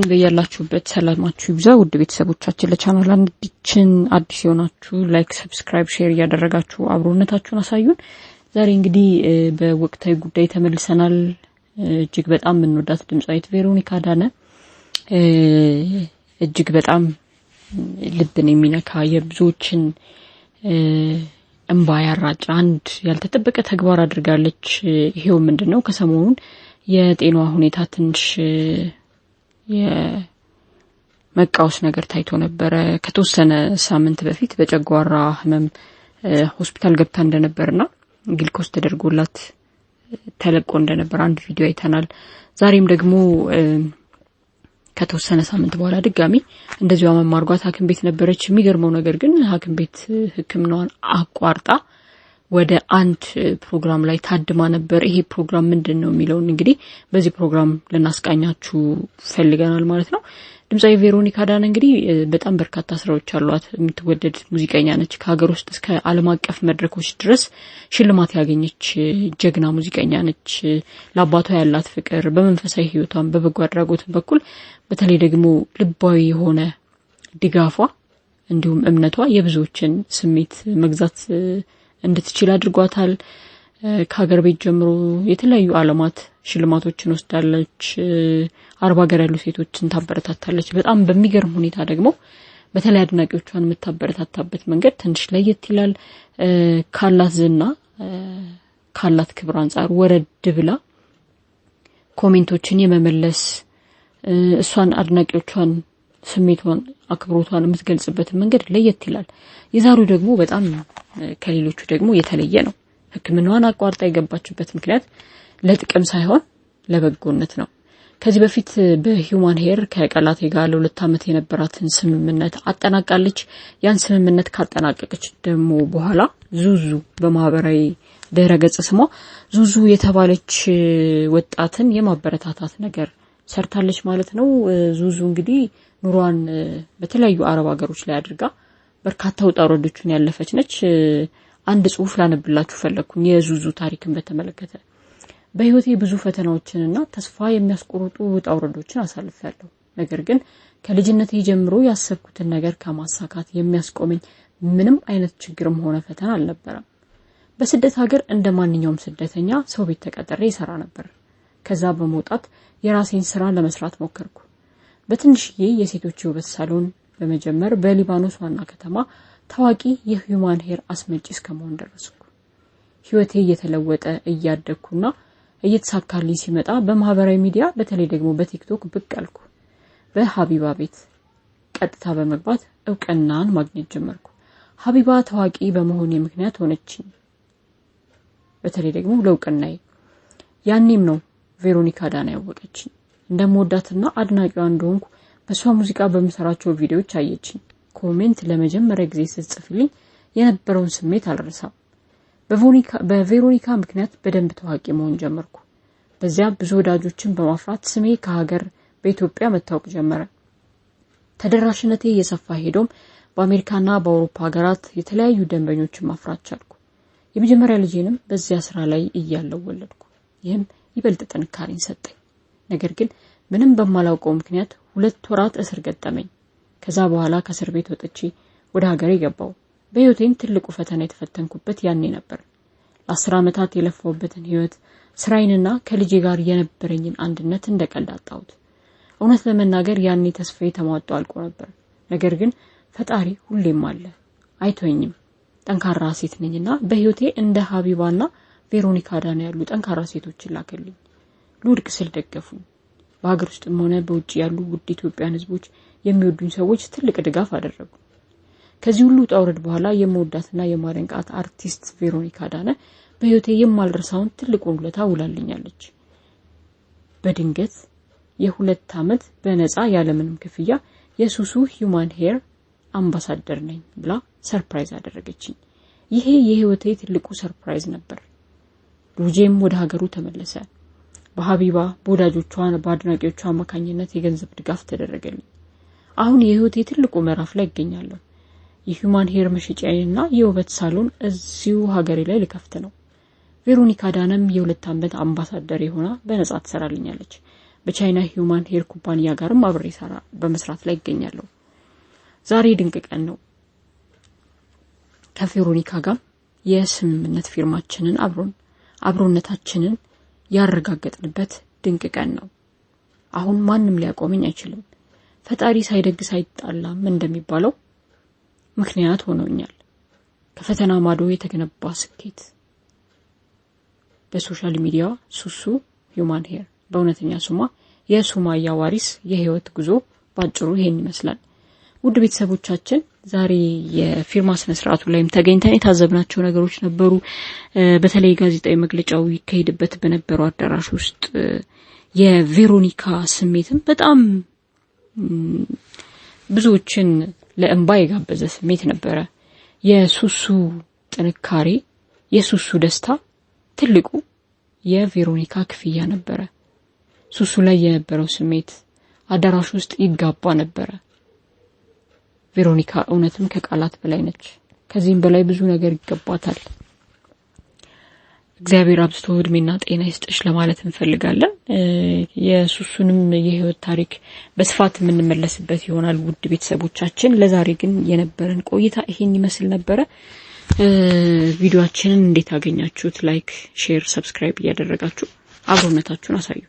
በያላችሁበት ሰላማችሁ ይብዛ። ውድ ቤተሰቦቻችን፣ ለቻናላችን አዲስ የሆናችሁ like፣ subscribe፣ share እያደረጋችሁ አብሮነታችሁን አሳዩን። ዛሬ እንግዲህ በወቅታዊ ጉዳይ ተመልሰናል። እጅግ በጣም የምንወዳት ድምፃዊት ቬሮኒካ አዳነ እጅግ በጣም ልብን የሚነካ፣ የብዙዎችን እንባ ያራጨ አንድ ያልተጠበቀ ተግባር አድርጋለች። ይሄው ምንድን ነው? ከሰሞኑን የጤናዋ ሁኔታ ትንሽ የመቃወስ ነገር ታይቶ ነበረ። ከተወሰነ ሳምንት በፊት በጨጓራ ህመም ሆስፒታል ገብታ እንደነበርና ግልኮስ ተደርጎላት ተለቆ እንደነበር አንድ ቪዲዮ አይተናል። ዛሬም ደግሞ ከተወሰነ ሳምንት በኋላ ድጋሚ እንደዚሁ አመም አድርጓት ሐኪም ቤት ነበረች። የሚገርመው ነገር ግን ሐኪም ቤት ሕክምናዋን አቋርጣ ወደ አንድ ፕሮግራም ላይ ታድማ ነበር። ይሄ ፕሮግራም ምንድን ነው የሚለውን እንግዲህ በዚህ ፕሮግራም ልናስቃኛችሁ ፈልገናል ማለት ነው። ድምፃዊ ቬሮኒካ አዳነ እንግዲህ በጣም በርካታ ስራዎች አሏት። የምትወደድ ሙዚቀኛ ነች። ከሀገር ውስጥ እስከ ዓለም አቀፍ መድረኮች ድረስ ሽልማት ያገኘች ጀግና ሙዚቀኛ ነች። ለአባቷ ያላት ፍቅር፣ በመንፈሳዊ ሕይወቷን በበጎ አድራጎት በኩል በተለይ ደግሞ ልባዊ የሆነ ድጋፏ እንዲሁም እምነቷ የብዙዎችን ስሜት መግዛት እንድትችል አድርጓታል። ከሀገር ቤት ጀምሮ የተለያዩ ዓለማት ሽልማቶችን ወስዳለች። አረብ ሀገር ያሉ ሴቶችን ታበረታታለች። በጣም በሚገርም ሁኔታ ደግሞ በተለይ አድናቂዎቿን የምታበረታታበት መንገድ ትንሽ ለየት ይላል። ካላት ዝና፣ ካላት ክብር አንጻር ወረድ ብላ comment ኦችን የመመለስ፣ እሷን አድናቂዎቿን ስሜቷን አክብሮቷን የምትገልጽበትን መንገድ ለየት ይላል። የዛሬው ደግሞ በጣም ከሌሎቹ ደግሞ የተለየ ነው። ሕክምናዋን አቋርጣ የገባችበት ምክንያት ለጥቅም ሳይሆን ለበጎነት ነው። ከዚህ በፊት በ human hair ከቀላቴ ጋር ለ2 ዓመት የነበራትን ስምምነት አጠናቃለች። ያን ስምምነት ካጠናቀቀች ደግሞ በኋላ ዙዙ፣ በማህበራዊ ድህረ ገጽ ስሟ ዙዙ የተባለች ወጣትን የማበረታታት ነገር ሰርታለች ማለት ነው። ዙዙ እንግዲህ ኑሯን በተለያዩ አረብ ሀገሮች ላይ አድርጋ በርካታ ውጣ ውረዶችን ያለፈች ነች። አንድ ጽሁፍ ላነብላችሁ ፈለግኩኝ የዙዙ ታሪክን በተመለከተ። በህይወቴ ብዙ ፈተናዎችንና ተስፋ የሚያስቆርጡ ውጣ ውረዶችን አሳልፌያለሁ። ነገር ግን ከልጅነቴ ጀምሮ ያሰብኩትን ነገር ከማሳካት የሚያስቆመኝ ምንም አይነት ችግርም ሆነ ፈተና አልነበረም። በስደት ሀገር እንደ ማንኛውም ስደተኛ ሰው ቤት ተቀጥሬ እሰራ ነበር። ከዛ በመውጣት የራሴን ስራ ለመስራት ሞከርኩ። በትንሽዬ የሴቶች የውበት ሳሎን በመጀመር በሊባኖስ ዋና ከተማ ታዋቂ የ human hair አስመጪ እስከመሆን ደረስኩ። ህይወቴ እየተለወጠ፣ እያደግኩና እየተሳካልኝ ሲመጣ በማህበራዊ ሚዲያ በተለይ ደግሞ በቲክቶክ ብቅ አልኩ። በሀቢባ ቤት ቀጥታ በመግባት እውቅናን ማግኘት ጀመርኩ። ሀቢባ ታዋቂ በመሆኔ ምክንያት ሆነችኝ። በተለይ ደግሞ ለእውቅናዬ። ያኔም ነው ቬሮኒካ አዳነ ያወቀችኝ። እንደምወዳትና አድናቂዋ እንደሆንኩ በእሷ ሙዚቃ በምሰራቸው ቪዲዮዎች አየችኝ። Comment ለመጀመሪያ ጊዜ ስትጽፍልኝ የነበረውን ስሜት አልረሳም። በቬሮኒካ ምክንያት በደንብ ታዋቂ መሆን ጀመርኩ። በዚያ ብዙ ወዳጆችን በማፍራት ስሜ ከሀገር በኢትዮጵያ መታወቅ ጀመረ። ተደራሽነቴ እየሰፋ ሄዶም በአሜሪካና በአውሮፓ ሀገራት የተለያዩ ደንበኞችን ማፍራት ቻልኩ። የመጀመሪያ ልጄንም በዚያ ስራ ላይ እያለሁ ወለድኩ። ይህም ይበልጥ ጥንካሬን ሰጠኝ። ነገር ግን ምንም በማላውቀው ምክንያት 2 ወራት እስር ገጠመኝ። ከዛ በኋላ ከእስር ቤት ወጥቼ ወደ ሀገሬ ገባሁ። በህይወቴም ትልቁ ፈተና የተፈተንኩበት ያኔ ነበር። ለ10 ዓመታት የለፋሁበትን ህይወት፣ ስራዬንና ከልጄ ጋር የነበረኝን አንድነት እንደ ቀልድ አጣሁት። እውነት ለመናገር ያኔ ተስፋዬ ተሟጦ አልቆ ነበር። ነገር ግን ፈጣሪ ሁሌም አለ፣ አይተወኝም። ጠንካራ ሴት ነኝና በህይወቴ እንደ ሀቢባና ቬሮኒካ አዳነ ያሉ ጠንካራ ሴቶችን ላከልኝ። ልወድቅ ስል ደገፉኝ። በሀገር ውስጥም ሆነ በውጭ ያሉ ውድ ኢትዮጵያን ህዝቦች፣ የሚወዱኝ ሰዎች ትልቅ ድጋፍ አደረጉ። ከዚህ ሁሉ ውጣ ውረድ በኋላ የምወዳትና የማደንቃት አርቲስት ቬሮኒካ አዳነ በህይወቴ የማልረሳውን ትልቁን ውለታ ውላልኛለች። በድንገት የ2 ዓመት በነፃ ያለምንም ክፍያ የሱሱ human hair አምባሳደር ነኝ ብላ surprise አደረገችኝ። ይሄ የህይወቴ ትልቁ surprise ነበር። ልጄም ወደ ሀገሩ ተመለሰ። በሀቢባ፣ በወዳጆቿ፣ በአድናቂዎቿ አማካኝነት የገንዘብ ድጋፍ ተደረገልኝ። አሁን የህይወቴ ትልቁ ምዕራፍ ላይ እገኛለሁ። የ human hair መሸጫዬንና የውበት ሳሎን እዚሁ ሀገሬ ላይ ልከፍት ነው። ቬሮኒካ አዳነም የ2 ዓመት አምባሳደር ሆና በነጻ ትሰራልኛለች። በቻይና human hair ኩባንያ ጋርም አብሬ ሰራ በመስራት ላይ ይገኛለሁ። ዛሬ ድንቅ ቀን ነው። ከቬሮኒካ ጋር የስምምነት ፊርማችንን አብሮነታችንን ያረጋገጥንበት ድንቅ ቀን ነው። አሁን ማንም ሊያቆመኝ አይችልም። ፈጣሪ ሳይደግስ አይጣላም እንደሚባለው ምክንያት ሆኖኛል። ከፈተና ማዶ የተገነባ ስኬት። በ social media ሱሱ human hair፣ በእውነተኛ ስሟ የሱማያ ዋሪስ የህይወት ጉዞ ባጭሩ ይሄን ይመስላል። ውድ ቤተሰቦቻችን፣ ዛሬ የፊርማ ስነ ስርዓቱ ላይም ተገኝተን የታዘብናቸው ነገሮች ነበሩ። በተለይ ጋዜጣዊ መግለጫው ይካሄድበት በነበረው አዳራሽ ውስጥ የቬሮኒካ ስሜትም በጣም ብዙዎችን ለእንባ የጋበዘ ስሜት ነበረ። የሱሱ ጥንካሬ፣ የሱሱ ደስታ ትልቁ የቬሮኒካ ክፍያ ነበረ። ሱሱ ላይ የነበረው ስሜት አዳራሽ ውስጥ ይጋባ ነበረ። ቬሮኒካ እውነትም ከቃላት በላይ ነች። ከዚህም በላይ ብዙ ነገር ይገባታል። እግዚአብሔር አብዝቶ እድሜና ጤና ይስጥሽ ለማለት እንፈልጋለን። የሱሱንም የህይወት ታሪክ በስፋት የምንመለስበት ይሆናል። ውድ ቤተሰቦቻችን፣ ለዛሬ ግን የነበረን ቆይታ ይሄን ይመስል ነበረ። ቪዲዮአችንን እንዴት አገኛችሁት? Like፣ share፣ subscribe እያደረጋችሁ አብሮነታችሁን አሳዩ።